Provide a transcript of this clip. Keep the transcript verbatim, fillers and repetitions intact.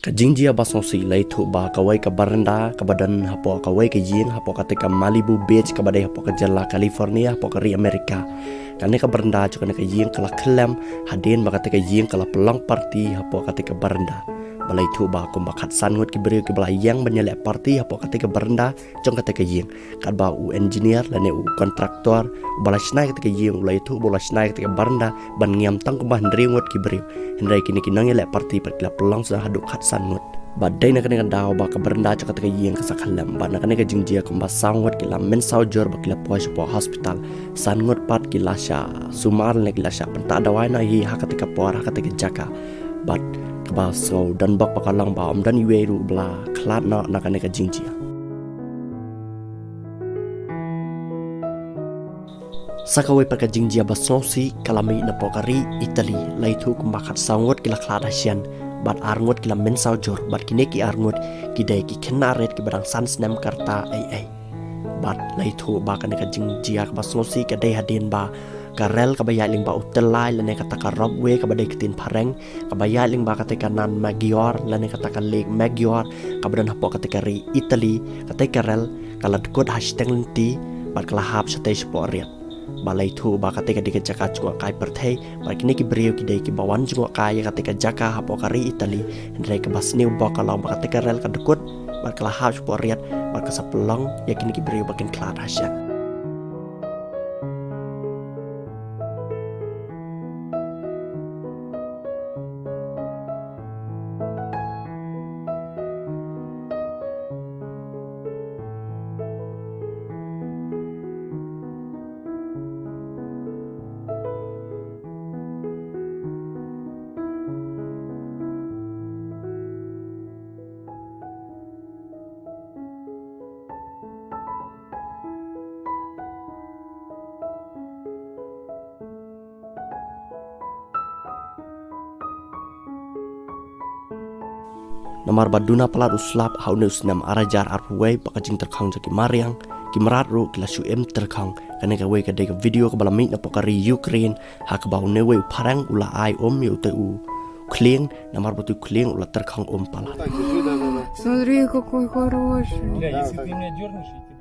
Ka jingjia ba sngewsih la ïathuh ba kawei ka baranda kaba don hapoh kawei ka ïing hapoh kata ka Malibu Beach kaba dei hapoh ka jylla California hapoh ka ri Amerika. Kane ka baranda jong kane ka ïing ka la khyllem hadien ba kata ka ïing ka la pynlong party hapoh kata ka baranda. Ba la ïathuh ba kumba khatsan ngut ki briew kiba la ïeng ban ïaleh party hapoh kata ka baranda jong kata ka ïing. Katba u engineer lane u contractor uba la shna ïa kata ka ïing u la ïathuh ba u la shna ïa kata ka baranda ban ngiam tang kumba hynriew ngut ki briew. Hynrei kine ki nongïaleh party pat ki la pynlong sa haduh khatsan ngut. Bad dei na kane ka daw ba ka baranda jong kata ka ïing ka sa khyllem. Bad na kane ka jingjia kumba saw ngut ki la mynsaw jur ba ki la poi shapoh hospital. San ngut pat ki la shah sumar lane ki la shah pyntah dawai noh hi ha kata ka por ha kata ka jaka. Bad kaba sngewdon bok ba ka long ba ym don iwei ruh ba la khlad noh na kane ka jingjia. Sa kawei pat ka jingjia ba sngewsih ka la mih napoh ka ri Italy. La ïathuh kumba khatsaw ngut ki la khlad hashian bad ar ngut ki la mynsaw jur, bad kine ki ar ngut ki dei ki khynnah rit kiba dang san snem ka rta ei ei. Bad la ïathuh ba kane ka jingjia kaba sngewsih ka dei hadien ba ka rel kaba ïaid lyngba u tyllai lane kata ka ropeway kaba dei ktien phareng, kaba ïaid lyngba kata ka Nan Maggiore lane kata ka Lake Maggiore kaba don hapoh kata ka ri Italy, kata ka rel ka la dkut ha shiteng lynti bad ka la hap shatei shapoh riat. Ba la ïathuh ba kata ka dei ka jaka jngohkai pyrthei bad kine ki briew ki dei kiba wan jngohkai ïa kata ka jaka hapoh ka ri Italy. Hynrei kaba sniew bok ka long ba kata ka rel ka dkut bad ka la hap shapoh riat bad ka sa pynlong ïa kine ki briew ba kin khlad hashian. Namar ba duna palat u slap ha une u snem ar hajar arphew wei bad ka jingtyrkhong jong ki mariang, ki mrad ruh ki la shu im tyrkhong. Kane kawei ka dei ka video kaba la mih napoh ka ri Ukraine ha kaba une wei u phareng u la ai um ïa utei u khlieng, namar ba utei u khlieng u la tyrkhong um palat. Смотри, какой хороший. Бля, если ты меня дёрнешь, я тебя